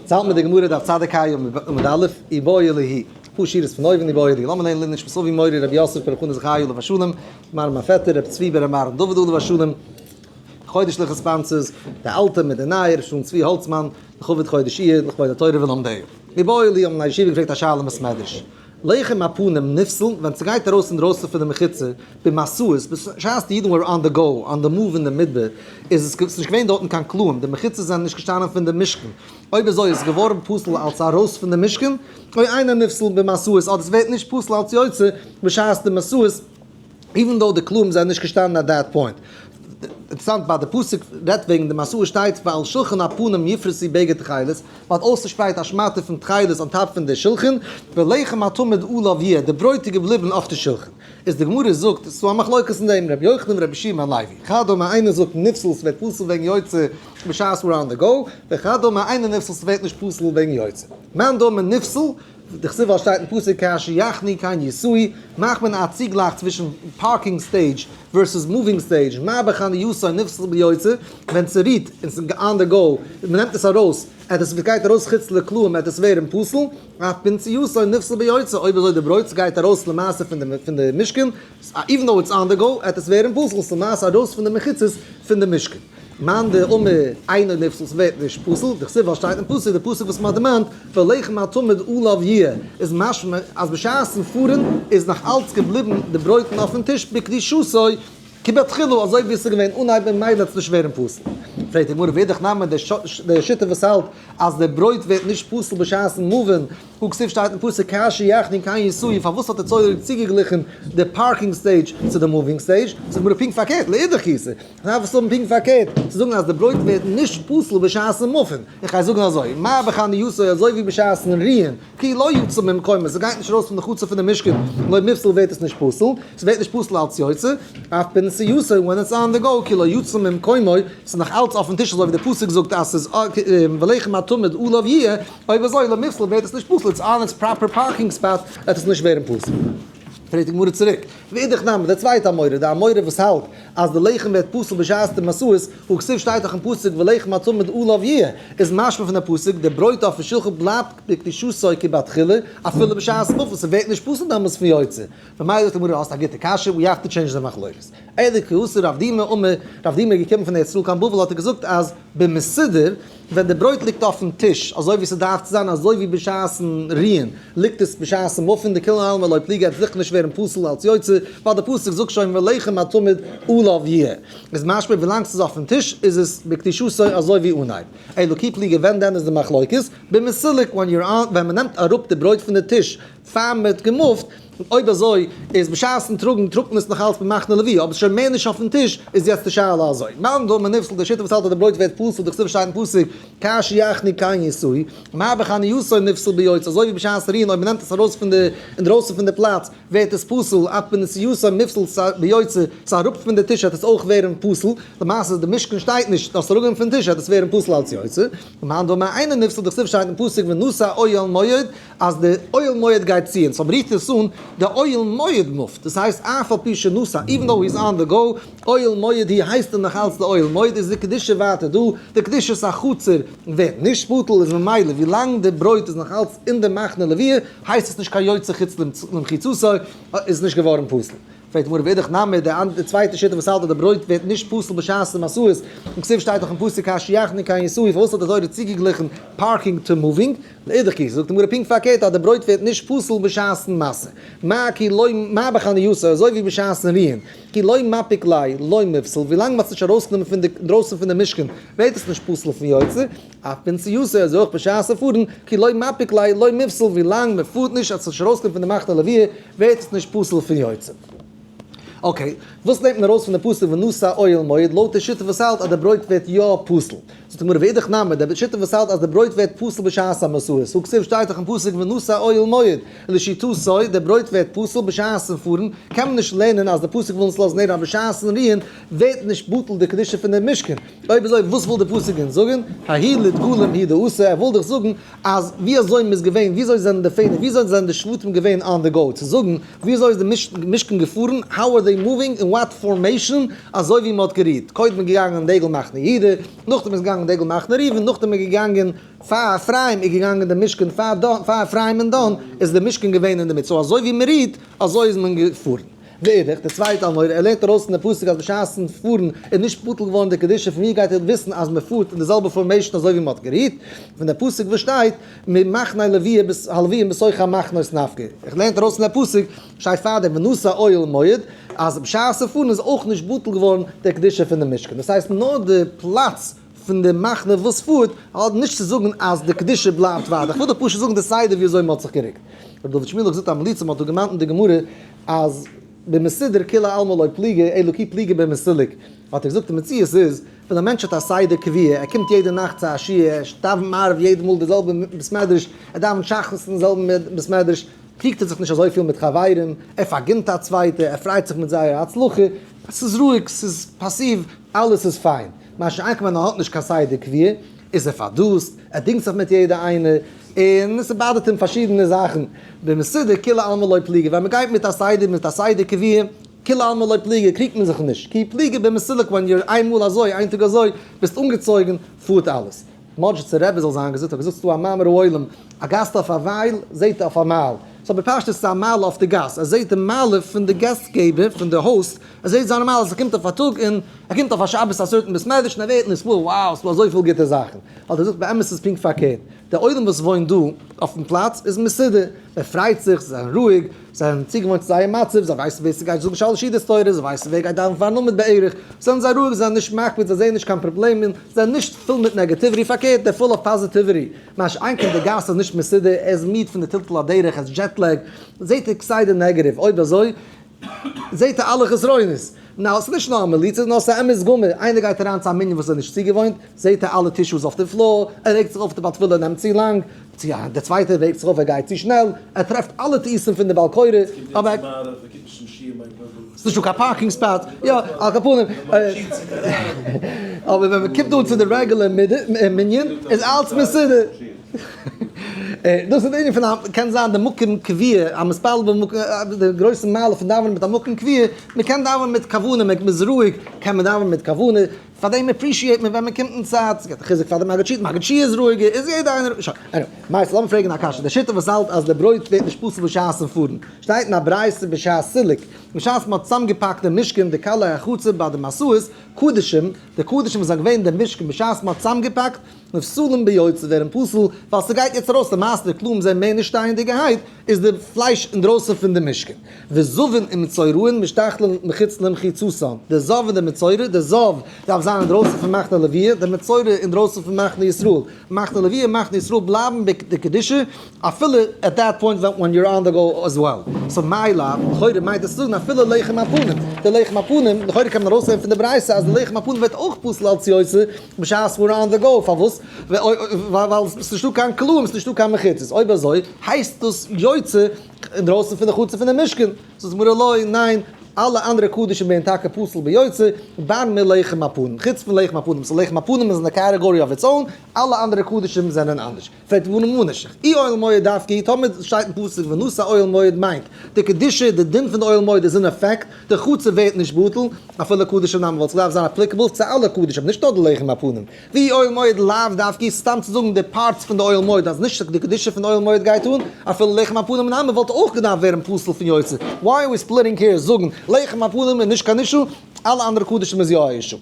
צאלט מיר די גמרא דף צדיק ה עמוד א', איבעיא להו, אפאר שורות פון אויבן איבעיא להו, לאמיר לערנען נשמת אבי מורי רבי יוסף בר' חנא זכרי' עליו השלום, מרן מיין פעטער רבי צבי בר' אהרן דוד עליו השלום, חודש'ליכע sponsors, די אלטע מיט די נייע, ר' שלום צבי האלצמאן, לכבוד חודש אייר, לכבוד התורה ולומדיה. איבעיא להו האבן אין א ישיבה געפרעגט א שאלה אין בית מדרש. לחם הפנים נפסל, ווען ס'גייט ארויס אינדרויסן פון די מחיצה, במסעות, בשעת די אידן were on the go, on the move אין די מדבר, איז עס נישט געווען דארטן קיין קלעים, די מחיצות זענען נישט געשטאנען פון די משכן, אויב אזוי איז עס געווארן פסול אלס ארויס פון די משכן, או אינו נפסל במסעות, אדער עס ווערט נישט פסול אלס יוצא בשעת די מסעות, even though די קלעים זענען נישט געשטאנען at that point. אינטערעסאנט ביי די פסוק רעדט וועגן די מסעות שטייט ועל שלחן הפנים יפרסו בגד תכלת, מען האט אויסגעשפרייט א שמאטע פון תכלת on top פון די שלחן, ולחם התמיד עליו יהיה, די ברויט איז געבליבן אויף די שלחן. איז די גמרא זאגט, ס'איז דא א מחלוקת אין דעם, רבי יוחנן ורבי יהושע בן לוי, חד אמר איינער זאגט נפסל ס'ווערט פסול וועגן יוצא בשעת we're on the go, וחד אמר אינו נפסל ס'ווערט נישט פסול וועגן יוצא. מאן דאמר נפסל, דכתיב ווייל שטייט אין פסוק כאשר יחנו כן יסעו, מאכט מען א צוגלייך צווישן parking stage versus moving stage, מה בחנייתו נפסל ביוצא, ווען ס'רוהט און ס'איז on the go, מ'נעמט עס ארויס, עס גייט ארויס חוץ לקלעים עט עס ווערן פסול, אף בנשיאתו נפסל ביוצא, אויב אזוי די ברויט גייט ארויס למעשה פון די משכן, even though it's on the go, עט עס ווערן פסול, ס'איז למעשה ארויס פון די מחיצות פון די משכן. מאן דאמר אינו נפסל ס'ווערט נישט פסול, דכתיב ווייל שטייט אין פסוק, די פסוק וואס מ'האט דערמאנט, ולחם התמיד עליו יהיה, איז משמע אז בשעת'ן פארן איז נאך אלץ געבליבן די ברויטן אויפן טיש בקדושתו כבתחילה אזוי ווי עס איז געווען אנהייב און ממילא וועט עס נישט ווערן פסול. פרעגט די גמרא ואידך נמי די שיטה וואס האלט אז די ברויט ווערט נישט פסול בשעת'ן move ן, הא כתיב שטייט אין פסוק כאשר יחנו כן יסעו, פארוואס האט די תורה צוגעגליכן די parking stage צו די moving stage? זאגט די גמרא פונקט פארקערט, לאידך גיסא, דארף עס האבן פונקט פארקערט, צו זאגן אז די ברויט ווערט נישט פסול בשעת'ן move ן, איך גיי זאגן אזוי, מה בחנייתו אזוי ווי בשעת'ן רוען, כי לא יצא ממקומו, ס'גייט נישט ארויס פון די חצר פון די משכן, לא מיפסל ווערט עס נישט פסול, ס'ווערט נישט פסול אלץ יוצא, אף בנשיאתו when it's on the go, כי לא יצא ממקומו, ס'איז נאך אלץ אויפן טיש אזוי ווי די פסוק זאגט אז ס'איז ולחם התמיד עליו יהיה, אויב אזוי לא מיפסל ווערט עס נישט פסול, it's on its proper parking spot, וועט עס נישט ווערן פסול. פרעגט די גמרא צוריק, ואידך נמי, די צווייטע אמורא, די אמורא וואס האלט אז די לחם ווערט פסול בשעת די מסעות, הא כתיב שטייט דאך אין פסוק ולחם התמיד עליו יהיה, איז משמע פון די פסוק, די ברויט אויפן שולחן בלייבט בקדושתו כבתחילה, אפילו בשעת מופת, ס'ווערט נישט פסול דעמאלס פון יוצא. ממילא זאגט די גמרא האסט א גוטע קשיא, we have to change די מחלוקת. אלא כי אתא רב דימי אמר, רב דימי איז געקומען פון ארץ ישראל קיין בבל האט ער געזאגט אז במסודר, ווען די ברויט ליגט אויפן טיש אזוי ווי ס'דארף צו זיין אזוי ווי בשעת'ן רוען ליגט עס בשעת'ן move ן דכולי עלמא לא פליגי עט זיכער נישט ווערן פסול אלץ יוצא ווייל די פסוק זאגט שוין ולחם התמיד עליו יהיה איז משמע ווילאנג ס'איז אויפן טיש איז עס בקדושתו אזוי ווי אנהייב אלא כי פליגי ווען דען איז די מחלוקת במסולק when you're on ווען מ'נעמט אראפ די ברויט פון די טיש פאר מ'האט געמופט אויב אזוי איז בשעת'ן טראגן טראגט מען עס נאך אלץ במחנה לויה, אבער ס'איז שוין מער נישט אויפן טיש, איז יעצט די שאלה אזוי, מאן דאמר נפסל די שיטה וואס האלט אז די ברויט ווערט פסול דכתיב שטייט אין פסוק כאשר יחנו כן יסעו, מה בחנייתו נפסל ביוצא, אזוי ווי בשעת רוען אויב מ'נעמט עס ארויס פון די אינדרויסן פון די פלאץ ווערט עס פסול, אף בנשיאתו מיפסל ביוצא, ס'איז אראפ פון די טיש וועט עס אויך ווערן פסול, למעשה די משכן שטייט נישט, דאס אראפנעמען פון טיש וועט עס ווערן פסול אלץ יוצא, ומאן דאמר אינו נפסל דכתיב שטייט אין פסוק ונשא אוהל מועד, אז די אוהל מועד גייט ציען, so מ'רופט עס אן די אוהל מועד move ט, דאס הייסט אף על פי שנסע, even though he's on the go, אוהל מועד הוא הייסט ער נאך אלץ די אוהל מועד, איז די קדושה ווייטער דא, די קדושת החצר ווערט נישט בטל, איז ממילא ווי לאנג די ברויט איז נאך אלץ אין די מחנה לוויה, הייסט עס נישט קיין יוצא חוץ למחיצתו, איז נישט געווארן פסול. פרעגט די גמרא ואידך נמי, די צווייטע שיטה וואס האלט אז די ברויט ווערט נישט פסול בשעת די מסעות, און כתיב שטייט דאך אין פסוק כאשר יחנו כן יסעו, פארוואס האט די תורה צוגעגליכן parking to moving? לאידך גיסא זאגט די גמרא פונקט פארקערט אז די ברויט ווערט נישט פסול בשעת'ן משא, מה כי לא מה בחנייתו אזוי ווי בשעת'ן רוען, כי לא מפיק ליה לא מיפסל, ווילאנג מ'האט עס נישט ארויסגענומען פון די אינדרויסן פון די משכן ווערט עס נישט פסול פון יוצא, אף בנשיאתו אזוי אויך בשעת'ן פארן, כי לא מפיק ליה לא מיפסל, ווילאנג מ'פארט נישט אז עס איז נישט ארויסגענומען פון די מחנה לוויה ווערט עס נישט פסול פון יוצא. okay, וואס נעמט מען ארויס פון די פסוק ונשא אוהל מועד לויט די שיטה וואס האלט אז די ברויט ווערט יא פסול? זאגט די גמרא ואידך נמי, די שיטה וואס האלט אז די ברויט ווערט פסול בשעת המסעות, הא כתיב שטייט דאך אין פסוק ונשא אוהל מועד, לשיטתו, די ברויט ווערט פסול בשעת'ן פארן, קען מען נישט לערנען אז די פסוק וויל אונז לאזן הערן אז בשעת'ן רוען ווערט נישט בטל די קדושה פון די משכן, אויב אזוי וואס וויל די פסוק אונז זאגן, ההוא לדגלים הוא דאתא, ער וויל דאך זאגן אז ווי אזוי מ'איז געווען, ווי אזוי זענען די פענער, ווי אזוי זענען די שבטים געווען on the go, צו זאגן ווי אזוי איז די משכן געפארן, how are they. they moving, in what formation, אזוי ווי מ'האט גערוהט. קודם איז געגאנגען דגל מחנה יהודה, נאכדעם איז געגאנגען דגל מחנה ראובן, נאכדעם איז געגאנגען פאר אפרים איז געגאנגען די משכן פאר דן, פאר אפרים און דן איז די משכן געווען אינדערמיט, so אזוי ווי מ'רוהט אזוי איז מען געפארן. ואידך, די צווייטע אמורא, ער לערנט ארויס פון די פסוק אז בשעת'ן פארן איז נישט בטל געווארן די קדושה, פון ווי גייט ער וויסן אז מ'פארט אין די זעלבע formation אזוי ווי מ'האט גערוהט? פון די פסוק וואס שטייט ממחנה לוויה הלוויים בתוך המחנות נפקא. איך לערנט ארויס פון די פסוק שטייט פאר דעם ונשא אוהל מועד אז בשעת'ן פארן איז אויך נישט בטל געווארן די קדושה פון די משכן. דאס הייסט נאר די פלאץ פון די מחנה וואס פארט האט נישט צו זאגן אז די קדושה בלייבט ווייטער. איך וויל דיר פשוט זאגן די סדר ווי אזוי מען האט זיך גערוקט. רבי דוד שמואל האט געזאגט א מליצה, מען האט דא געמיינט אין די גמרא אז במסודר כולי עלמא לא פליגי אלא כי פליגי במסולק. האט ער געזאגט די מציאות איז ווען א מענטש האט א סדר קבוע, ער קומט יעדע נאכט צו א שיעור, ער דאווענט מעריב יעדע מאל די זעלבע בית מדרש, ער דאווענט שחרית אין זעלבן בית מדרש, קריגט ער זיך נישט אזויפיל מיט חברים, ער פארגינט א צווייטע, ער פרייט זיך מיט זייער הצלחה, ס'איז רואיג, ס'איז פאסיוו, אלעס איז פיין. מה שאין כן ווען ער האט נישט קיין סדר קבוע, איז ער פארדאסט, ער דינגט זיך מיט יעדע איינער, און ס'באדערט אים פארשידענע זאכן. במסודר כולי עלמא לא פליגי, ווען מ'גייט מיט א סדר, מיט א סדר קבוע, כולי עלמא לא פליגי קריגט מען זיך נישט, כי פליגי במסולק when you're איין מאל אזוי איין טאג אזוי, ביסט אנגעצויגן, פארט אלעס. מאדזשיצער רבי זאל זיין געזונט האט געזאגט ס'דא א מאמר העולם, א גאסט אויף א ווייל זעהט אויף א מייל. so בפשטות איז א מעלה אויף די גאסט, ער זעהט די מעלה פון די געסט געבער, פון די host, ער זעהט זיינע מעלות, ער קומט אויף א טאג און ער קומט אויף א שבת א certain בית מדרש און ער ווערט נתפעל, wow ס'דא אזויפיל גוטע זאכן. האט ער געזאגט באמת איז פונקט פארקערט, דער עולם וואס וואוינט דא אויפן פלאץ איז מסודר, מען פרייט זיך, זיי זענען רואיג, זיי זענען צוגעוואוינט צו זייער מצב, זיי ווייסן ווער ס'גייט זאגן שלש סעודות תורה, זיי ווייסן ווער גייט דאווענען פארן עמוד בערך, זענען זיי רואיג, זיי זענען נישט מקפיד, זיי זעען נישט קיין פראבלעמען, זיי זענען נישט פול מיט negativity, פארקערט, they're full of positivity. מה שאין כן די גאס איז נישט מסודר, ער איז מיד פון די טלטול הדרך, ער איז jet-lag, זעט ער כסדר negative, אויב אזוי זעט ער אלע חסרונות. now, ס'איז נישט נאר א מליצה, נאר ס'איז אמת גמור, איינער גייט אריין צו א מנין וואס ער איז נישט צוגעוואוינט, זעט ער אלע tissues אויף די floor, ער רעגט זיך אויף די בעל תפילה נעמט צו לאנג, צו דער צווייטער רעגט זיך אויף ער גייט צו שנעל, ער טרעפט אלע טעותים פון די בעל קורא, אבער ס'איז נישטא קיין parking spot, יא, על כל פנים, אבער ווען מ'קומט אן צו די regular מנין איז אלץ מסודר. דאס איז די ענין פון א, קען זיין די מקום קביעה, א מתפלל במקום, די גרויסע מעלה פון דאווענען מיט א מקום קביעה, מ'קען דאווענען מיט כוונה, מ'איז רואיג, קען מען דאווענען מיט כוונה, פאר דעם appreciate מען ווען מען קומט אין צייט, ס'געט א חיזוק פאר די מגיד שיעור, מגיד שיעור איז רואיגער, איז יעדער איינער, שוין, anyway, מייסטער לאמיר פרעגן א קשיא, די שיטה וואס האלט אז די ברויט ווערט נישט פסול בשעת'ן פארן, שטייט אין א ברייתא בשעת סילוק, בשעת מען האט צוזאמגעפאקט די משכן די קלעי החצר ביי די מסעות קדשים, די קדשים וואס זענען געווען אין די משכן בשעת מען האט צוזאמגעפאקט, נפסלים ביוצא ווערן פסול, ווייל ס'גייט יעצט ארויס למעשה די קלעים זענען מער נישט שטייענדיגערהייט, איז די פלייש אינדרויסן פון די משכן. וזבין ומצורעין משתחלין מחוץ למחיצתן, די זב און די מצורע, די זב דארף זיין אינדרויסן פון מחנה לוויה, די מצורע אינדרויסן פון מחנה ישראל. מחנה לוויה און מחנה ישראל בלייבן ביי די קדושה אפילו at that point when you're on the go as well. so מאי לאו, לכאורה מיינט עס צו זאגן אפילו לחם הפנים, די לחם הפנים, לכאורה קען מען ארויסלערנען פון די ברייתא אז די לחם הפנים ווערט אויך פסול אלץ יוצא, בשעת we're on the go, פארוואס? ווייל ס'איז נישטא קיין קלעים, ס'איז נישטא קיין מחיצות, אויב אזוי הייסט דאס יוצא אינדרויסן פון די חצר פון די משכן, זאגט די גמרא לא, ניין, אלע אנדערע קדשים ווערן טאקע פסול ביוצא, בר מלחם הפנים, חוץ פון לחם הפנים, so לחם הפנים איז אין די category of its own, אלע אנדערע קדשים זענען אנדערש. פרעגט די גמרא ממה נפשך, אי אוהל מועד דווקא, טאמער שטייט אין פסוק ונשא אוהל מועד מיינט די קדושה, די דין פון די אוהל מועד איז אין effect, די חצר ווערט נישט בטל, אפילו קדשים נמי וואלט עס געדארפט זיין applicable צו אלע קדשים נישט נאר די לחם הפנים. ואי אוהל מועד לאו דווקא סתם צו זאגן די parts פון די אוהל מועד אז נישט די קדושה פון די אוהל מועד גייט אן, אפילו לחם הפנים נמי וואלט אויך געדארפט ווערן פסול פון יוצא, why are we splitting hairs זאגן לחם הפנים איז נישט קיין issue, אלע אנדערע קדשים איז יא א issue.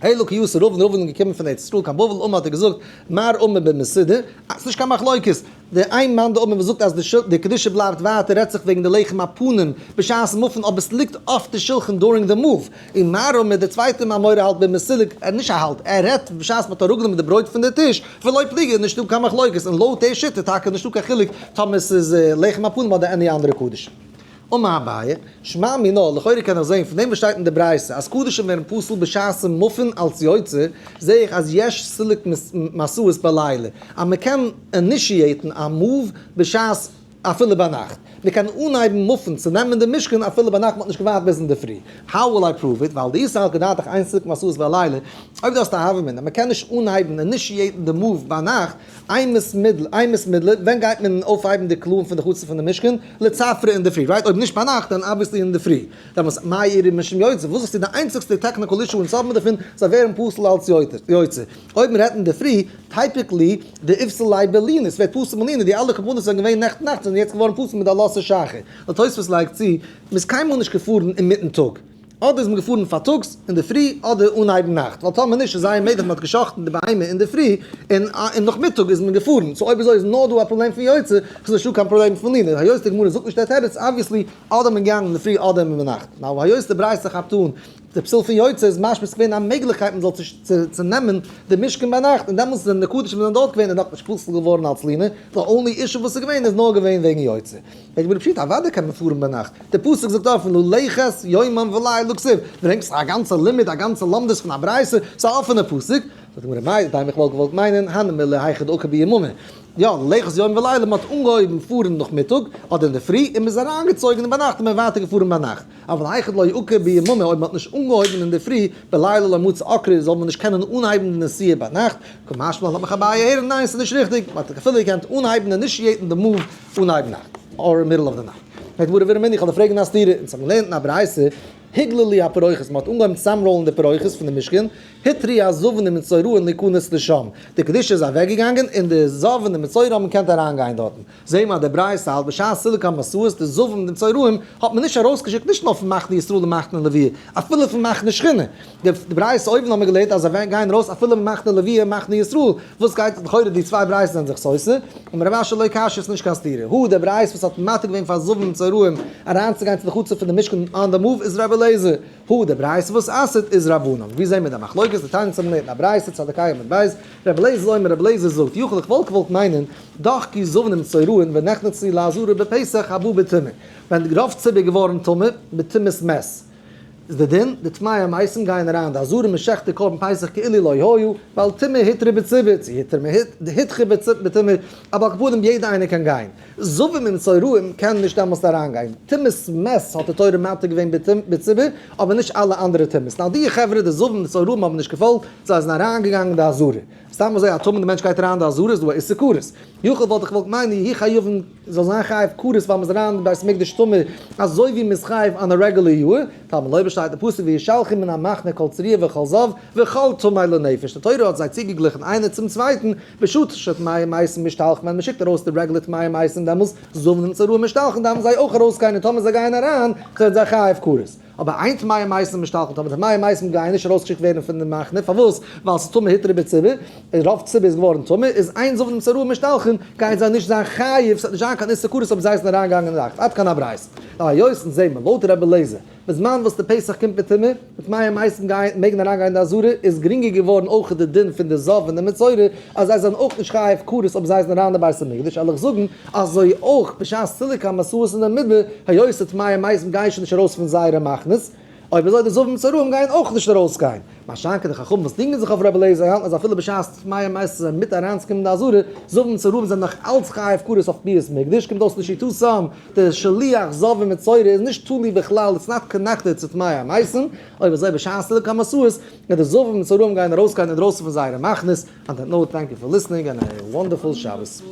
אלא כי אתא רבין, רבין איז געקומען פון ארץ ישראל קיין בבל, אמר האט ער געזאגט, מר אמר במסודר, אז ס'נישט קיין מחלוקת, די איין מאן דאמר וואס זאגט אז די קדושה בלייבט ווייטער רעדט זיך וועגן די לחם הפנים בשעת'ן מופן אבער ס'ליגט אויף די שולחן during the move, און מר אמר די צווייטע אמורא האלט במסולק, ער נישט האלט, ער רעדט בשעת מ'האט אראפגענומען די ברויט פון די טיש, ולא פליגי איז נישטא קיין מחלוקת, און לויט די שיטה טאקע איז נישטא קיין חילוק טאמער ס'איז לחם הפנים אדער any אנדערע קדשים. אמר אביי, שמע מינה, לכאורה קען איך זעהן פון דעם וואס שטייט אין די ברייתא אז קדשים ווערן פסול בשעת'ן מופן אלס יוצא, זעה איך אז יש סילוק משאות בלילה, אז מען קען initiate ן א move בשעת. אפילו ביינאכט. מען קען אנהייבן move ן צו נעמען די משכן אפילו ביינאכט, מען האט נישט געווארט ביז אינדערפרי. How will I prove it? ווייל דאי סלקא דעתך אין סילוק משאות בלילה. אויב דו האסט א הוה אמינא, מען קען נישט אנהייבן initiate ן די move ביינאכט, אימת מידלי, אימת מידלי, ווען גייט מען אויפהייבן די קלעים פון די חצר פון די משכן? לצפרא אינדערפרי, right? אויב נישט ביינאכט, then obviously אינדערפרי. דעמאלטס מאי איריא משום יוצא? וואס זאגסטו די איינציגסטע technical issue אונז האבן דערפון, זיי ווערן פסול אלס יוצא. אויב מען רעדט אינדערפרי, typically, דאיפסיל ליה בלינה, עס ווערט פסול מלינה, די אלע קרבנות זענען געווען נעכטן נאכט זענען יעצט געווארן פסול מיט די עלות השחר. די תוספות לייגט צו, מען איז קיינמאל נישט געפארן אינמיטן טאג. אדער איז מען געפארן פארטאגס, אינדערפרי, אדער אנהייבן נאכט. ווייל טאמער נישט איז זייער מעגליך מען האט גע'שחט'ן די בהמה אינדערפרי, און נאכמיטאג איז מען געפארן. so אויב אזוי איז נאר דא א פראבלעם פון יוצא, ס'איז נישטא קיין פראבלעם פון לינה. היות די גמרא זאגט נישט דער תירוץ, obviously, אדער מען געגאנגען אינדערפרי אדער מען ביינאכט. now היות די ברייתא כאפט אן די פסול פון יוצא איז משמע ס'געווען א מעגליכקייט מען זאל צונעמען די משכן ביינאכט און דעמאלטס זענען די קדשים זענען דארט געווען און נאכנישט פסול געווארן אלס לינה, די only issue וואס איז געווען איז נאר געווען וועגן יוצא. פרעגט גמרא פשיטא אוודאי קען מען פארן ביינאכט, די פסוק זאגט אפן ללכת יומם ולילה כתיב, ברענגסט א גאנצע לימוד א גאנצע לומדות פון א ברייתא, ס'איז א אפענע פסוק. זאגט די גמרא מהו דתימא איך וואלט געוואלט מיינען הני מילי היכא דעקר ביממא, יא, ללכת יום ולילה, מען האט אנגעהויבן פארן נאכמיטאג אדער אינדערפרי און מען איז אריינגעצויגן און ביינאכט איז מען ווייטער געפארן ביינאכט, אבל היכא דלא עקר ביממא אויב מען האט נישט אנגעהויבן אינדערפרי, בלילה לא מצי עקרי זאל מען נישט קענען אנהייבן די נסיעה ביינאכט, קא משמע לן לאמיך אביי הערן, ניין ס'איז נישט ריכטיג, מען האט אפילו געקענט אנהייבן initiate ן די move אנהייבן נאכט, or middle of the night. פרעגט די גמרא ורמינהו איך וועל דיר פרעגן א סתירה, אונז האבן געלערנט אין א ברייתא, הוגללו הפרוכת, מען האט אנגעהויבן צוזאמראלן די פרוכת פון די משכן, הותרו הזבין ומצורעין להיכנס לשם, די קדושה איז אוועקגעגאנגען און די זב און די מצורע האבן געקענט אריינגיין דארטן, זעהן מיר אז די ברייתא האלט בשעת סילוק המשאות, די זבים און די מצורעים האט מען נישט ארויסגעשיקט נישט נאר פון מחנה ישראל און מחנה לוויה, אפילו פון מחנה שכינה, די ברייתא אויבן האבן מיר געלערנט אז זיי גייען ארויס אפילו ממחנה לוויה און מחנה ישראל, וואס גייט לכאורה די צוויי ברייתות זענען זיך סותר, אמר רב אשי לא קשיא ס'נישט קיין סתירה, הא די ברייתא וואס האט מתיר געווען פאר זבים און מצורעים אריינצוגיין צו די חצר פון די משכן on the move איז רבי אליעזר, הא די ברייתא וואס אסר'ט איז רבנן. ווי זעהן מיר די מחלוקת? דתניא האבן געלערנט אין א ברייתא צדיק ה' עמוד ב', רבי אליעזר אומר רבי אליעזר זאגט יכול איך וואלט געוואלט מיינען דחקו זבין ומצורעין ונכנסו לעזרה בפסח הבא בטומאה, ווען די רוב ציבור איז געווארן טמא בטומאת מת, איז די דין, די טמאי המתים גייען אריין די עזרה מען שעכט די קרבן פסח כאילו לא היה, ווייל טומאה הותרה בציבור, צו היתר הותרה בטומאה, אבער על כל פנים יעדע איינער קען גיין. זבים און מצורעים קענען נישט דעמאלסט אריינגיין. טומאת מת האט די תורה מתיר געווען בציבור, אבער נישט אלע אנדערע טומאות. נאר די חברה, די זבים און מצורעים האבן נישט געפאלגט, זיי זענען אריינגעגאנגען אין די עזרה. סתם אזוי א טמא'נע מענטש גייט אריין אין די עזרה איז דא א איסור כרת. יכול וואלט איך געוואלט מיינען יהי' חייבין זאל זיין חייב כרת ווייל מ'איז אריין אין בית המקדש טמא אזוי ווי מ'איז חייב אן א רעגולער יאר, תלמוד לומר שטייט אין פסוק וישלחו מן המחנה כל צרוע וכל זב וכל טמא לנפש, די תורה האט זיי צוגעגליכן איינער צום צווייטן, בשעה שטמאי מתים משתלחין ווען מ'שיקט ארויס די רעגולער טמאי מתים דעמאלס זבין ומצורעין משתלחין דארפן זיי אויך ארויסגיין און טאמער זיי גייען אריין זענען זיי חייב כרת. אבער אין טמאי מתים משתלחין טאמער טמאי מתים גייען נישט ארויסגעשיקט ווערן פון די מחנה, פארוואס? ווייל ס'איז טומאה הותרה בציבור, און רוב ציבור איז געווארן טמא, איז אין זבין ומצורעין משתלחין, גייען זיי נישט זיין חייב, ס'וועט נישט זיין קיין איסור כרת אויב זיי זענען אריינגעגאנגען אין נאכט, עד כאן הברייתא. נאר היות אונז זעהן מיר לויט רבי אליעזר, בזמן וואס די פסח קומט מיט טומאה, די טמאי מתים גייען מעגן אריינגיין אין די עזרה, איז גרינגער געווארן אויך די דין פון די זב און די מצורע, אז זיי זענען אויך נישט חייב כרת אויב זיי זענען אריין אין די בית המקדש, על איך זאגן, אזוי אויך בשעת סילוק המשאות אין די מדבר, היות די טמאי מתים גייען שוין נישט ארויס פון זייערע מחנות, אויב אזוי די זבים ומצורעים גייען אויך נישט ארויסגיין. מה שאין כן די חכמים וואס דינגען זיך אויף רבי אליעזר האלטן אז אפילו בשעת טמאי מתים זענען מותר אריינצוקומען אין די עזרה, זבים ומצורעים זענען נאך אלץ חייב כרת אויף טומאת מקדש, קומט אויס לשיטתם די שליח זב ומצורע איז נישט תלוי בכלל, it's not connected צו טמאי המתים, אויב אזוי בשעת סילוק המשאות ווען די זבים ומצורעים גייען ארויסגיין אינדרויסן פון זייערע מחנות, on that note thank you for listening and a wonderful שבת.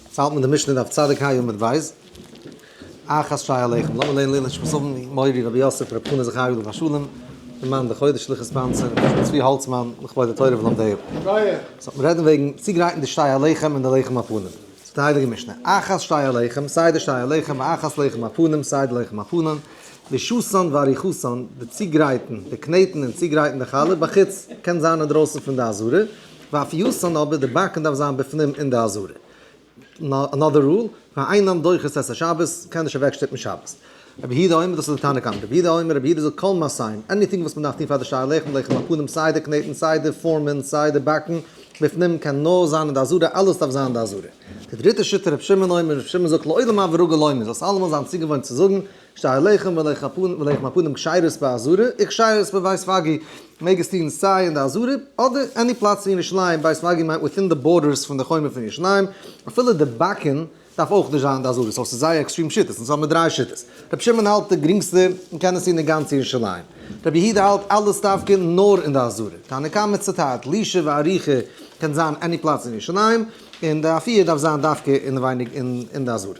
יעצט האלט מען די משנה דף צדיק ה' עמוד ב', אחת שתי הלחם, לאמיר לערנען לעילוי נשמת אבי מורי רבי יוסף רב חנא זכרי' עליו השלום, די מאן די חודש שליחות sponsor, רבי צבי האלצמאן לכבוד התורה ולומדיה. so מיר רעדן וועגן צוגרייטן די שתי הלחם און די לחם הפנים. זאגט די הייליגע משנה, אחת שתי הלחם, סיי די שתי הלחם, ואחת לחם הפנים, סיי די לחם הפנים, לישותן ועריכתן, די צוגרייטן, די קנעטן און צוגרייטן די חלה, בחוץ, קען זיין אינדרויסן פון די עזרה, ואפייתן אבער די באקן דארף זיין בפנים אין די עזרה. Another rule, ואינן דוחות את השבת, קען נישט אוועקשטופן שבת. רבי יהודה אומר, דאס איז די תנא קמא, רבי יהודה אומר, רבי יהודה זאגט כל מעשיהם, anything וואס מען דארף טון פאר די שתי הלחם, לחם הפנים, סיי די קנעטן, סיי די פארמען, סיי די באקן, בפנים קען נאר זיין אין די עזרה, אלעס דארף זיין אין די עזרה. די דריטע שיטה רבי שמעון אומר, רבי שמעון זאגט לעולם הוי רגיל לומר, זאלסט אלעמאל זיין צוגעוואוינט צו זאגן, שתי הלחם ולחם הפנים כשרות בעזרה, וכשרות בבית פגי, מעג עס טון סיי אין די עזרה, אדער any פלאץ אין ירושלים, בית פגי מיינט within the borders פון די חומה פון ירושלים, אפילו די באקן. דארף אויך נישט זיין אין די עזרה, so ס'איז זייער extreme שיטות, אונז האבן מיר דריי שיטות. רבי שמעון האלט די גרינגסטע, מ'קען עס טון אין גאנץ ירושלים. רבי יהודה האלט אלעס דווקא נאר אין די עזרה. תנא קמא צוטיילט, לישה ועריכה קען זיין any פלאץ אין ירושלים, און די אפייה דארף זיין דווקא אינעווייניג אין די עזרה.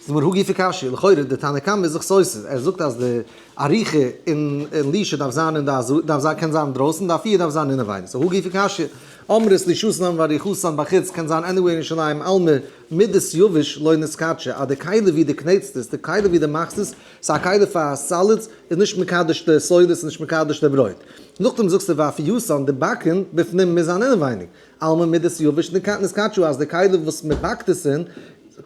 זאגט מיר הא גופא קשיא, לכאורה די תנא קמא איז זיך סותר, ער זאגט אז די עריכה און לישה דארף זיין אין די עזרה, דארף זיין קען זיין אינדרויסן, די אפייה דארף זיין אינעווייניג, so הא גופא קשיא, אמרת לישתן ועריכתן בחוץ קען זיין anywhere אין ירושלים אלמא מדאתייביש לא נתקדשא, אז די כלי ווי די קנעטסט עס, די כלי ווי די מאכסט עס, ס'איז א כלי פאר salads, איז נישט מקדש די סולת און נישט מקדש די ברויט. נאכדעם זאגסטו ואפייתן די באקן בפנים מוז זיין אינעווייניג, אלמא מדאתייביש נתקדשא אז די כלי וואס מען באקט עס אין,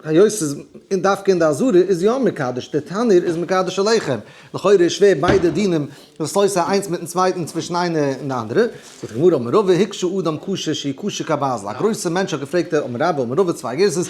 היות ס'איז אין דווקא אין די עזרה איז יא מקדש, די תנור איז מקדש הלחם, לכאורה איז שווער ביידע דינים וואס סותר איינס מיטן צווייטן צווישן איינע און די אנדערע. זאגט די גמרא אמר רבא הקשה אדם קשה שהוא קשה כברזל, א גרויסע מענטש האט געפרעגט אמר רבה אמר רבא צוויי גירסות,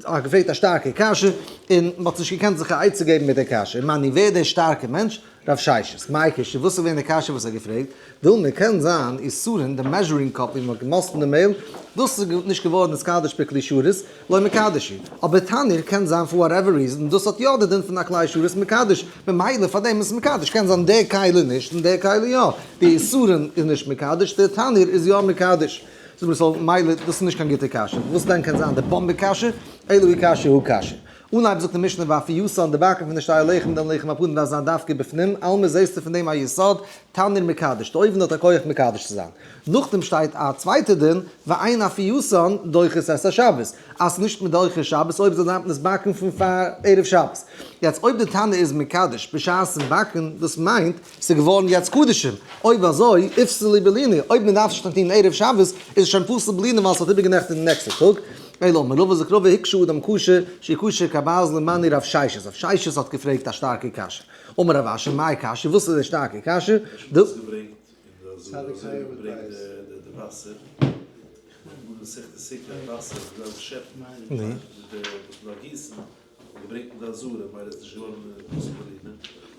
האט געפרעגט א שטארקע קשיא און מ'האט נישט געקענט זיך א עצה געבן מיט די קשיא, ומני ווער דער שטארקע מענטש? רב ששת, מאי קשיא, וואס איז געווען די קשיא וואס ער האט געפרעגט? דילמא קען זיין עישורין, די measuring cup ווי מען האט געמאסטן די מעהל, דאס איז נישט געווארן נתקדש בכלי שרת, לא מקדש הוא. אבער תנור קען זיין for whatever reason, דאס האט יא די דין פון א כלי שרת מקדש, ממילא פאר דעם איז עס מקדש, קען זיין די כלי נישט און די כלי יא, די עישורין איז נישט מקדש, די תנור איז יא מקדש. זאג מיר so מילא דאס איז נישט קיין גוטע קשיא, וואס דען קען זיין די באמבע קשיא? אלא אי קשיא הא קשיא. אנהייב זאגט די משנה ואפייתן די באקן פון די שתי הלחם דעם לחם הפנים דארף זיין דווקא בפנים, אלמא זעסטו פון דעם א יסוד, תנור מקדש, די אויוון האט א כח מקדש צו זיין. נאכדעם שטייט א צווייטע דין, ואין אפייתן דוחות את השבת, אז ס'איז נישט מדוחה שבת אויב זאל דארף מען עס באקן פון פאר ערב שבת. יעצט אויב די תנור איז מקדש בשעת'ן באקן, דאס מיינט ס'איז געווארן יעצט קדשים, אויב אזוי איפסלא בלינה, אויב מען דארף שוין טון ערב שבת איז עס שוין פסול בלינה ווייל ס'האט איבערגענעכטיגט די נעקסטע טאג, אלא אמר רבא זאגט רבא הקשה אדם קשה שהוא קשה כברזל ומני רב ששת, רב ששת האט געפרעגט א שטארקע קשיא, אמר רב אשי מאי קשיא וואס איז די שטארקע קשיא? די.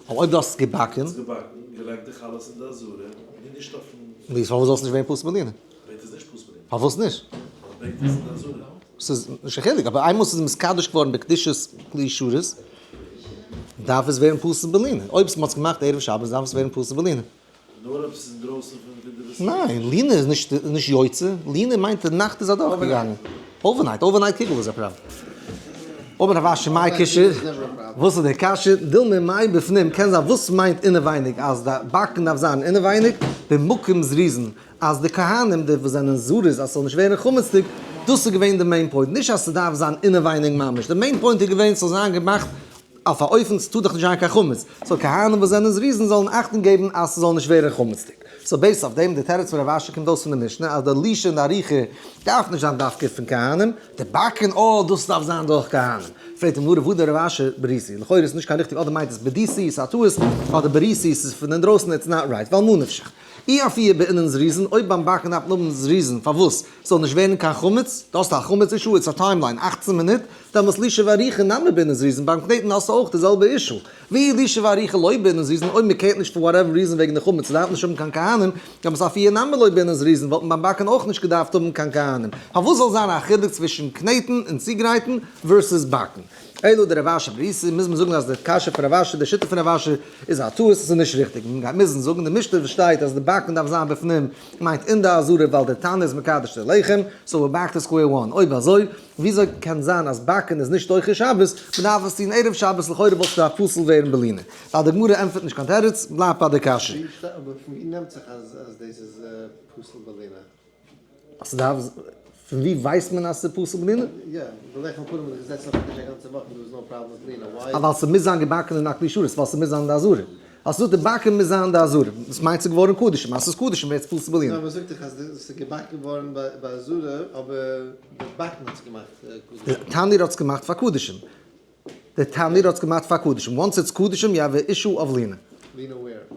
אויב דו האסט עס געבאקן. נו פארוואס זאל עס נישט ווערן פסול בלינה? פארוואס נישט? ס'איז נישט קיין חילוק, אבער איינמאל ס'איז מתקדש געווארן בקדושת כלי שרת, דארף עס ווערן פסול בלינה. אויב מ'האט עס געמאכט ערב שבת דארף עס ווערן פסול בלינה. ניין, לינה איז נישט נישט יוצא, לינה מיינט די נאכט איז אדורכגעגאנגען. overnight, overnight קיגל איז א פראבלעם. אמר רב אשי מאי קשיא, וואס איז די קשיא? דילמא מאי בפנים, קען זיין וואס מיינט אינעווייניג אז די באקן דארף זיין אינעווייניג, במקום זריזין, אז די כהנים די וואס זענען זריז אז ס'זאל נישט ווערן חמצ'דיג, דאס איז געווען די main point, נישט אז ס'דארף זיין אינעווייניג ממש, די main point איז געווען ס'זאל זיין געמאכט אויף א אופן ס'טאר דאך נישט זיין קיין חמץ, so כהנים וואס זענען זריזין זאלן אכטונג געבן אז ס'זאל נישט ווערן חמצ'דיג. so based אויף דעם די תירוץ פון רב אשי קומט אויס פון די משנה אז די לישה און די עריכה דארף נישט זיין דווקא פון כהנים, די באקן אוי דאס דארף זיין דורך כהנים. פרעגט די גמרא והא דרב אשי בריתי, לכאורה איז נישט קיין ריכטיג אדער מיינט עס בדיתי איז א טעות אדער בריתי איז פון אינדרויסן it's not right ווייל מה נפשך. אי אפיה בעינן זריזין, אויב ביים באקן דארף מען האבן זריזין, פארוואס? ס'זאל נישט ווערן קיין חמץ? דו האסט א חמץ issue, it's א timeline, 18 מינוט, דעמאלס לישה ועריכה נמי בעינן זריזין, ביים קנעטן האסטו אויך די זעלבע issue. ואי לישה ועריכה לא בעינן זריזין, אויב מ'קערט נישט for whatever reason וועגן די חמץ, ס'דארף נישט האבן קיין כהנים, דעמאלס אפיה נמי לא בעינן זריזין, וואלט מען ביים באקן אויך נישט געדארפט האבן קיין כהנים. פארוואס זאל זיין א חילוק צווישן קנעטן און צוגרייטן versus באקן? אלא דרב אשי בריתי, מוז מען זאגן אז די קשיא פון רב אשי, די שיטה פון רב אשי איז א טעות, עס איז נישט ריכטיג, מען גייט מוזן זאגן די משנה וואס שטייט אז די באקן דארף זיין בפנים מיינט אין די עזרה ווייל דער תנור איז מקדש די לחם, so we're back to square one, אויב אזוי וויאזוי קען זיין אז באקן איז נישט דוחה שבת, מען דארף עס טון ערב שבת לכאורה וואלט עס געדארפט פסול ווערן בלינה, ווייל די גמרא ענטפערט נישט קיין תירוץ, בלייבט ביי די קשיא. אבער פון ווי נעמט זיך אז דאס איז פסול בלינה? אז ס'דארף, פון ווי ווייסט מען אז ס'איז פסול בלינה? יא, די לחם הפנים האט זיך געזעצן אויפן טיש א גאנצע וואך און דא איז no problem מיט לינה, why? ווייל ס'מוז זיין געבאקן אין א כלי שרת, ווייל ס'מוז זיין אין די עזרה. אז ס'זאגט די באקן מוז זיין אין די עזרה, דאס מיינט ס'איז געווארן קדשים, אז ס'איז קדשים ווערט עס פסול בלינה. נו, מ'זאגט דאך אז ס'איז געבאקן געווארן ביי עזרה, אבער די באקן האט עס געמאכט קדשים. די תנור האט עס געמאכט פאר קדשים. די תנור האט עס געמאכט פאר קדשים. once it's קדשים you have a issue of לינה. לינה where?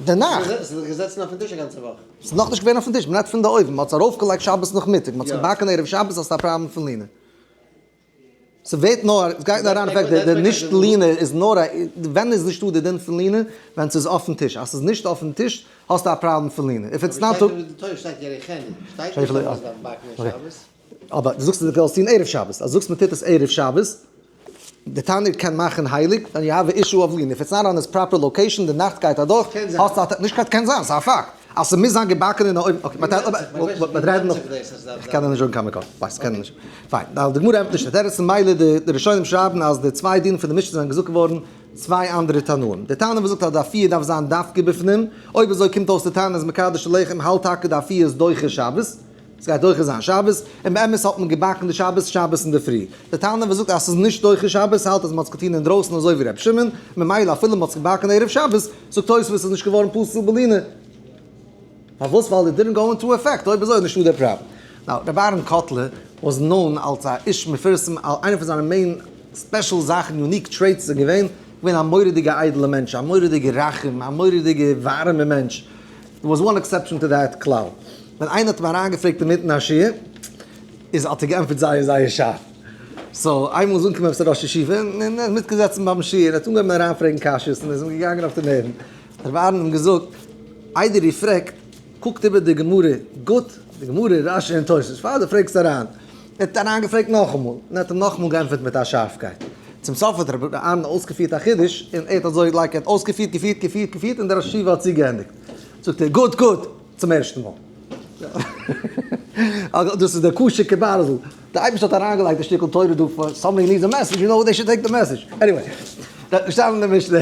דערנאך. ס'איז זיך געזעצן אויפן טיש א גאנצע וואך. ס'איז נאכנישט געווען אויפן טיש, מ'רעדט פון די אויוון, מ'האט עס ארויפגעלייגט שבת נאכמיטאג, מ'האט עס געבאקן ערב שבת, האסטו א פראבלעם פון לינה. ס'ווערט נאר, ס'גייט נאר אריין effect, די נישט לינה איז נאר א, ווען איז נישטא די דין פון לינה? ווען ס'איז אויפן טיש, אז ס'איז נישט אויפן טיש האסטו א פראבלעם פון לינה, if it's not. אבער שטייט אין די תורה שטייט יריחנו, שטייט נישט אז מ'דארף באקן אין שבת. אבער דו זאגסט אז דו זאלסט טון ערב שבת, אז זאגסט מ'טוט עס ערב שבת, די תנור קען מאכן הייליג, then you have a issue of לינה, if it's not on its proper location, די נאכט גייט אדורך, האסטו א, נישט קיין קען זיין, ס'איז א פאקט, אז ס'מוז זיין געבאקן אין א אויוון, okay, מ'וועט רעדן נאך, איך קען דיר נישט זאגן קיין מקור, ווייס קען נישט, פיין, די גמרא ענטפערט נישט די תירוץ, ממילא די ראשונים שרייבן אז די צוויי דינים פון די משנה זענען געזאגט געווארן צוויי אנדערע תנאים, די תנא וואס זאגט אז די אפייה דארף זיין דווקא בפנים, אויב אזוי קומט אויס די תנא איז מקדש לחם האלט טאקע די אפייה איז דוחה שבת, ס'גייט דוחה זיין שבת, און באמת האט מען געבאקן די שבת שבת אינדערפרי. די תנא וואס זאגט אז ס'איז נישט דוחה שבת האלט אז מ'האט עס געטון אינדרויסן אזוי ווי ר' שמעון, ממילא אפילו מ'האט עס געבאקן ערב שבת, זאגט תוספות ס'איז נישט געווארן פסול בלינה. פארוואס? ווייל it didn't go into effect, אויב אזוי איז נישטא דער פראבלעם. Now, רבי אהרן קאטלער was known אלס א איש מפורסם, איינע פון זיינע main special זאכן, unique traits איז געווען, געווען א מורא'דיגע איידעלע מענטש, א מורא'דיגע רחום, א מורא'דיגע ווארעמע מענטש. There was one exception to that כלל. ווען איינער האט אים אריינגעפרעגט אינמיטן א שיעור, איז האט ער געענטפערט זייער זייער שארף. So איינמאל איז אנגעקומען עפעס א ראש ישיבה, און ער איז מיטגעזעצן ביים שיעור, ער האט אנגעהויבן אריינפרעגן קשיות, און ער איז אים געגאנגען אויף די נערוון. האט רבי אהרן אים געזאגט, איידער איר פרעגט, קוקט איבער די גמרא גוט, די גמרא, רשי און תוס', פאר דו פרעגסט אריין. ער האט אריינגעפרעגט נאכאמאל, און ער האט אים נאכאמאל געענטפערט מיט א שארפקייט. צום סוף האט רבי אהרן אויסגעפירט א חידוש, און ער האט אזוי like ער האט אויסגעפירט, געפירט, געפירט, געפירט, און דער ראש ישיבה האט צוגעענדיגט. זאגט ער, גוט, גוט! צום ערשטן מאל. דאס איז דער קשה כברזל. דער אייבערשטער האט אריינגעלייגט די שטיקל תורה דא פאר somebody needs a message, you know they should take the message. Anyway, געשטאנען אין די משנה.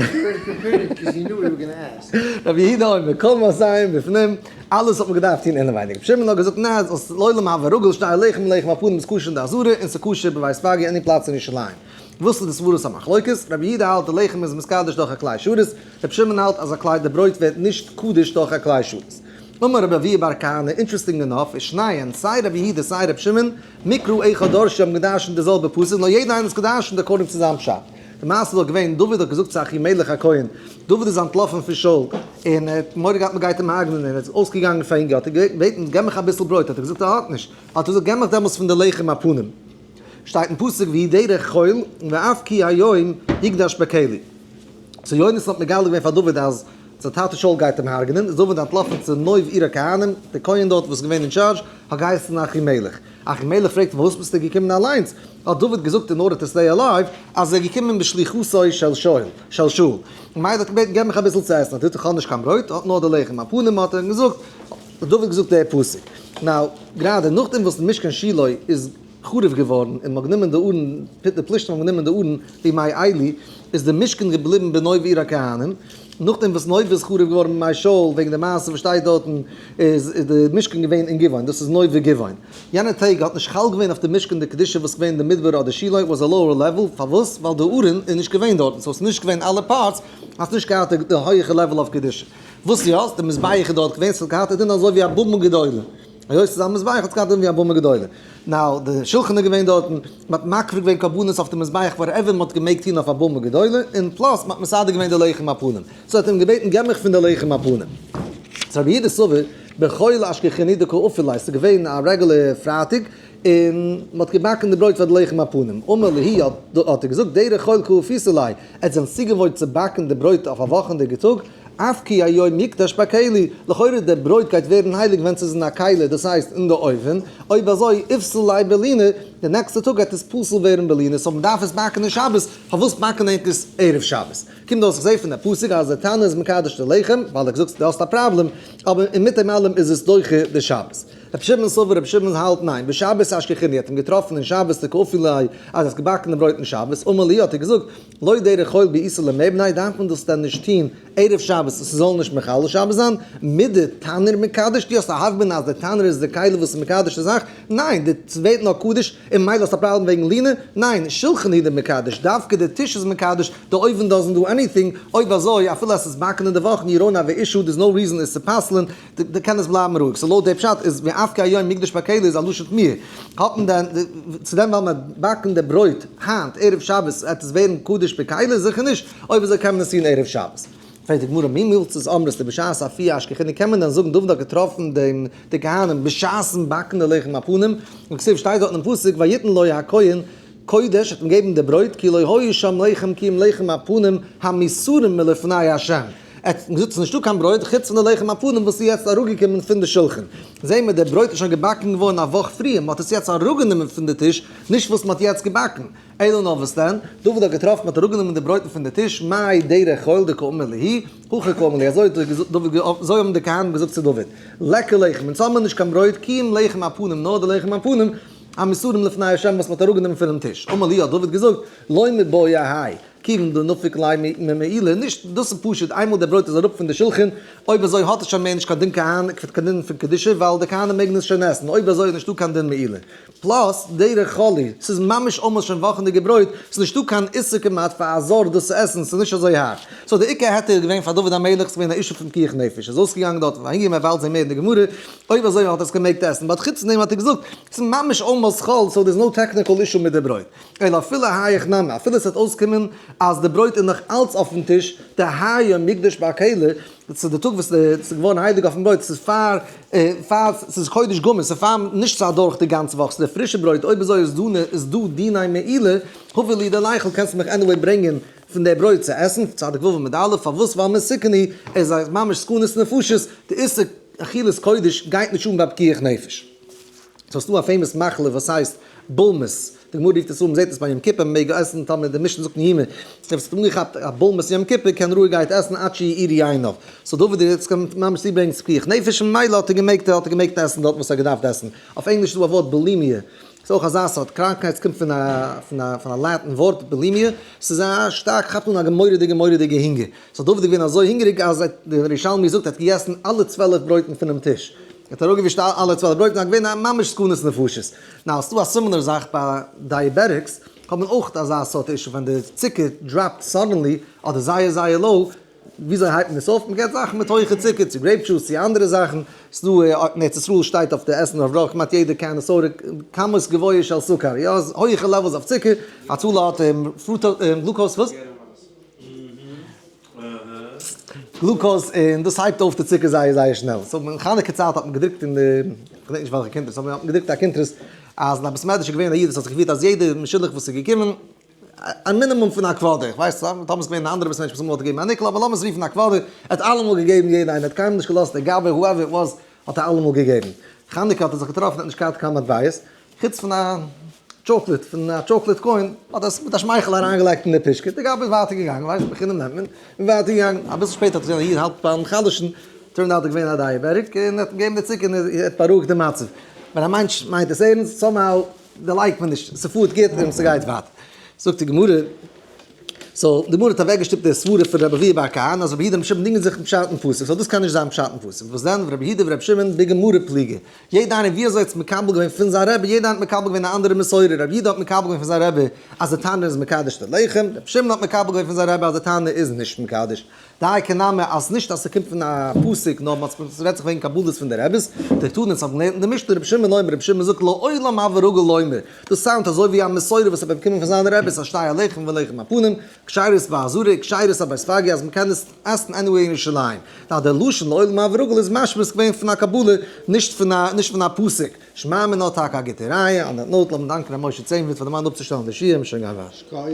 רבי יהודה אומר, כל מעשיהם בפנים, אלעס האט מען געדארפט טון אינעווייניג. רבי שמעון האט געזאגט, ניין, זאלסט לעולם הוה רגיל שני לחם לחם הפנים איז כשר אין די עזרה און ס'איז כשר בבית פגי any פלאץ אין ירושלים. וואס איז די סברת המחלוקת? רבי יהודה האלט די לחם איז מתקדש דורך א כלי שרת, רבי שמעון האלט אז א כלי די ברויט ווערט נישט קדוש דורך א כלי שרת. אמר רבי אבהו בר כהנא, interesting enough, איז שניהם, סיי רבי יהודה סיי רבי שמעון, מקרא אחד דרשו האבן געדרשנט די זעלבע פסוק, נאר יעדער איינער האט עס געדרשנט according צו זיין פשט. די מעשה איז דאך געווען, דוד האט געזאגט צו אחימלך הכהן, דוד איז אנטלאפן פון שאול, און ער האט מורא געהאט מען גייט אים הרג'נען, און ער איז אויסגעגאנגען פאר הונגער, האט ער געבעטן געב מיך אביסל ברויט, האט ער געזאגט ער האט נישט, האט ער געזאגט געב מיך דעמאלס פון די לחם הפנים. שטייט אין פסוק ויהי דרך חול ואף כי היום יקדש בכלי. So יונתן האט מגלה געווען פאר דוד אז זיין טאטע שאול גייט אים הרג'נען, איז דוד אנטלאפן צו נוב עיר הכהנים, דער כהן דארט וואס איז געווען אין טשארדזש האט געהייסן אחימלך. אחימלך פרעגט אים פארוואס ביסטו געקומען אליינס? האט דוד געזאגט in order to stay alive אז ער איז געקומען בשליחותו של שאול, של שאול. ממילא האט ער געבעטן געב מיך אביסל צו עסן, האט ער געזאגט איך האב נישט קיין ברויט, האט נאר די לחם הפנים האט ער אים געזאגט, האט דוד געזאגט דער פסוק. Now, גראדע נאכדעם וואס משכן שילה איז חרוב געווארן און מ'האט גענומען די ארון, די פלישתים האבן גענומען די ארון בימי עלי, איז די משכן געבליבן בנוב עיר הכהנים, נאכדעם וואס נוב איז חרוב געווארן בימי שאול וועגן די מעשה וואס שטייט דארטן, איז די משכן געווען אין גבעון, דאס איז נוב וגבעון. יענע טעג האט נישט חל געווען אויף די משכן די קדושה וואס געווען אין די מדבר אדער שילה was a lower level, פארוואס? ווייל די ארון איז נישט געווען דארטן, so עס איז נישט געווען אלע parts, האסט נישט געהאט די הויעכע level אויף קדושה. וואס יא? די מזבח איז דארט געווען, ס'האט געהאט א דין אזוי ווי א במה גדולה. היות ס'איז א מזבח האט עס געהאט א דין ווי א במה גדולה. Now, די שולחן איז געווען דארטן, מ'האט מקריב געווען קרבנות אויף די מזבח whatever מ'האט געמעגט טון אויף א במה גדולה, און plus מ'האט מסדר געווען די לחם הפנים. So האט ער אים געבעטן געב מיך פון די לחם הפנים. So רבי יהודה סבר, בחול אשכחינהו דקא אפו ליה, ס'איז געווען א רעגולער פרייטאג, און מ'האט געבאקן די ברויט פאר די לחם הפנים. אמר להו האט ער געזאגט דרך חול קא אפיתו ליה, עטס זענט צוגעוואוינט צו באקן די ברויט אויף א וואכענדיגע טאג, אף כי היום יקדש בכלי, לכאורה די ברויט גייט ווערן הייליג ווען ס'איז אין א כלי, דאס הייסט אין די אויווען, אויב אזוי איפסל ליה בלינה, די נעקסטע טאג גייט עס פסול ווערן בלינה, so מ'דארף עס באקן אין שבת, פארוואס באקן ענק עס ערב שבת? קומט אויס איך זעה פון די פסוק אז די תנא איז מקדש די לחם, ווייל איך זאגסט דו האסט א פראבלעם, אבער און מיט דעם אלעם איז עס דוחה די שבת. רבי שמעון סבר רבי שמעון האלט ניין, בשבת אשכחינהו האט אים געטראפן אין שבת דקא אפי ליה אז ער האט געבאקן די ברויט אין שבת, אמר להו האט ער געזאגט, לא דרך חול בעיתו למיבניה דארף מען דאס דען נישט טוהן ערב שבת ס'זאל נישט מחלל שבת זיין? מידי תנור מקדש? דו האסט א הוה אמינא אז די תנור איז די כלי וואס איז מקדש די זאך? ניין, די ס'ווערט נאר קדוש און ממילא האסטו א פראבלעם וועגן לינה? ניין, שולחן הוא דמקדש, דווקא די טיש איז מקדש, די אויוון doesn't do anything, אויב אזוי אפילו אז ס'איז באקן אין די וואכן you don't have a issue, there's no reason עס צו פסל'ן, די קען עס בלייבן רואיג. So לויט די פשט איז ואף כי היום יקדש בכלי איז א לשון תמיהה. האט מען דען, צו דען ווייל מען באקן די ברויט היינט ערב שבת וועט עס ווערן קדוש בכלי? זיכער נישט. אויב אזוי קען מען עס טון ערב שבת. פרעגט די גמרא מי מילתא אמרת דבשעת אפיה אשכחינהו קען מען דען זאגן דוד האט געטראפן דעם די כהנים בשעת'ן באקן די לחם הפנים, וכתיב שטייט דארט אין פסוק ויתן לו הכהן קודש האט אים געבן די ברויט כי לא היה שם לחם כי אם לחם הפנים המוסרים מלפני ה'. ער האט געזאגט ס'איז נישטא קיין ברויט חוץ פון די לחם הפנים וואס איז יעצט אראפגעקומען פון די שולחן. זעהן מיר די ברויט איז שוין געבאקן געווארן א וואך פריער, מ'האט עס יעצט אראפגענומען פון די טיש, נישט וואס מ'האט יעצט געבאקן. אלא נאר וואס דען? דוד האט געטראפן מ'האט אראפגענומען די ברויטן פון די טיש, מאי דרך חול דקאמר להו, הכי קאמר להו, אזוי האט דוד אזוי האבן די כהנים געזאגט צו דוד, ליכא לחם, אונז האבן מיר נישט קיין ברויט, כי אם לחם הפנים, נאר די לחם הפנים, המוסרים לפני ה' וואס מ'האט אראפגענומען פונעם טיש. אמר להו האט דוד געזאגט, לא מיבעיא האי, כיוון דנפיק ליה ממעילה, נישט, דאס איז פשוט, איינמאל דער ברויט איז אראפ פון די שולחן, אויב אזוי האט עס שוין מער נישט קיין דין כהן, קיין דין פון קדושה, ווייל די כהנים מעגן עס שוין עסן, אויב אזוי איז נישטא קיין דין מעילה. plus, דרך חול היא, ס'איז ממש almost שוין וואכענדיגע ברויט, ס'איז נישטא קיין איסור כמעט פאר א זר דאס צו עסן, ס'איז נישט אזוי הארב. so די עיקר היתר איז געווען פאר דוד המלך, ס'איז געווען א issue פון פיקוח נפש, איז אויסגעגאנגען דארט ויהי מען וועלט זעהן מער אין די גמרא, אויב אזוי האט ער עס געמעגט עסן, but חוץ פון דעם האט ער געזאגט, ס'איז ממש almost חול, so there's no technical issue מיט די ברויט. אלא אפילו האיך נמי, אפילו ס'וועט אויסקומען אז די ברויט איז נאך אלץ אויפן טיש, דהיום מוקדש בהקהלה, ס'איז די טאג וואס ס'איז געווארן הייליג אויפן ברויט, ס'איז פאר פאר ס'איז חודש גמור, ס'איז פאר נישט ס'איז אדורך די גאנצע וואך, ס'איז די פרישע ברויט, אויב אזוי איז דא איז דא דיני מעילה, הבא לי דליכול קענסטו מיך anyway ברענגען פון די ברויט צו עסן, צדיק ו' עמוד א', פארוואס ווייל מסוכן היא, עס איז ממש סכנת נפשות, די איסור אכילת קודש גייט נישט אן ביי פיקוח נפש. סאו ס'דא א famous מחלה וואס הייסט בולמוס, די גמרא רופט עס אן, מ'זעט עס ביי יום כיפור, מ'מעג עסן טאמער די משנה זאגט אין יומא, דער וואס האט אנגעכאפט א בולמוס יום כיפור קען רואיגערהייט עסן עד שיאירו עיניו. so דוד איז יעצט ממש צוברענגט צו פיקוח נפש ממילא האט ער געמעגט האט ער געמעגט עסן דארט וואס ער האט געדארפט עסן. אויף ענגליש איז דא א ווארט bulimia, ס'איז אויך אזא סארט קראנקהייט, ס'קומט פון א פון א פון א Latin ווארט bulimia, ס'איז א שטארק כאפט אן א מורא'דיגע מורא'דיגע הונגער. so דוד איז געווען אזוי הונגעריג אז דער ירושלמי זאגט ער האט געגעסן אלע 12 ברויטן פונעם טיש. ער האט אראפגעווישט אלע 12 ברויטן, ס'איז געווען א ממש סכנת נפשות. now ס'דא א similar זאך ביי diabetics, האבן אויך אזא סארט issue ווען די צוקער drop ט suddenly אדער זייער זייער low, וויאזוי הייבט מען עס אויף? מ'געט זאכן מיט הויכע צוקער, צו grape juice צו אנדערע זאכן, ס'דא אין ארץ ישראל שטייט אויף די עסן אויף רוב כמעט יעדע can soda כמות גבוה של סוכר, יא הויכע levels אויף צוקער, הצלה האט fructose glucose וואס? glucose און דאס הייבט אויף די צוקער זייער זייער שנעל. so אין חנוכה צייט האט מען געדרוקט אין די, כ'געדענק נישט וועלכע קונטרס, אבער האט מען געדרוקט א קונטרס אז אין א בית מדרש איז געווען א איד וואס האט זיך געפירט אז יעדער משולח וואס איז געקומען, א מינימום פון א quarter, איך ווייס טאמער איז געווען אין א אנדערע בית מדרש וואס אמאל האט ער געגעבן א nickel, אבער לאמיר עס רופן א quarter, ער האט אלעמאל געגעבן יעדע איינער, ער האט קיינמאל נישט געלאזט דער גבאי whoever it was האט ער אלעמאל געגעבן. חנוכה האט ער זיך געטראפן ער האט נישט געהאט קיין מטבעות, חוץ פון א chocolate, פון א chocolate coin, האט ער עס מיט א שמייכל אריינגעלייגט אין די פושקע, די גבאי איז ווייטער געגאנגען, ווייסט בחינם נעמט מען, און ווייטער געגאנגען, אביסל שפעטער האט ער געזען א איד האלט ביים חלש'ן, turned out איז געווען א diabetic, און ער האט אים געגעבן די צוקער און ער האט בארואיגט די מצב. ווען א מענטש מיינט עס ערנסט, somehow דערלייגט מען נישט, ס'פארט גוט און ס'גייט ווייטער. זאגט די גמרא, so די גמרא האט אוועקגעשטופט די סברה פון רבי אבהו בר כהנא אז רבי יהודה און רבי שמעון דינגען זיך אין פשט אין פסוק, so דאס קען נישט זיין פשט אין פסוק, וואס דען רבי יהודה ורבי שמעון בגמרא פליגי, יעדע איינער ווי אזוי האט עס מקבל געווען פון זיין רבי, יעדע איינער האט מקבל געווען א אנדערע מסורה, רבי יהודה האט מקבל געווען פון זיין רבי אז די תנור איז מקדש די לחם, רבי שמעון האט מקבל געווען פון זיין רבי אז די תנור איז נישט מקדש, דייקא נמי אז נישט אז ס'קומט פון א פסוק נאר ס'רעדט זיך וועגן קבלות פון די רביס, דתניא האט געלערנט אין די משנה רבי שמעון אומר רבי שמעון זאגט לעולם הוי רגיל לומר, דאס sound אזוי ווי א מסורה וואס האט באקומען פון זיינע רביס אז שתי הלחם ולחם הפנים, כשרות בעזרה, כשרות אבית פאגי אז מ'קען עס עסן anyway אין ירושלים. נאר דער לשון לעולם הוי רגיל איז משמע געווען פון א קבלה נישט פון א נישט פון א פסוק. שמע מינה טאקע א גוטע ראיה, on that note לאמיר דאנקען ר' משה צענווירט פאר די מאן אפצושטעלן די שיעור, מ'שוין גיין ווייטער.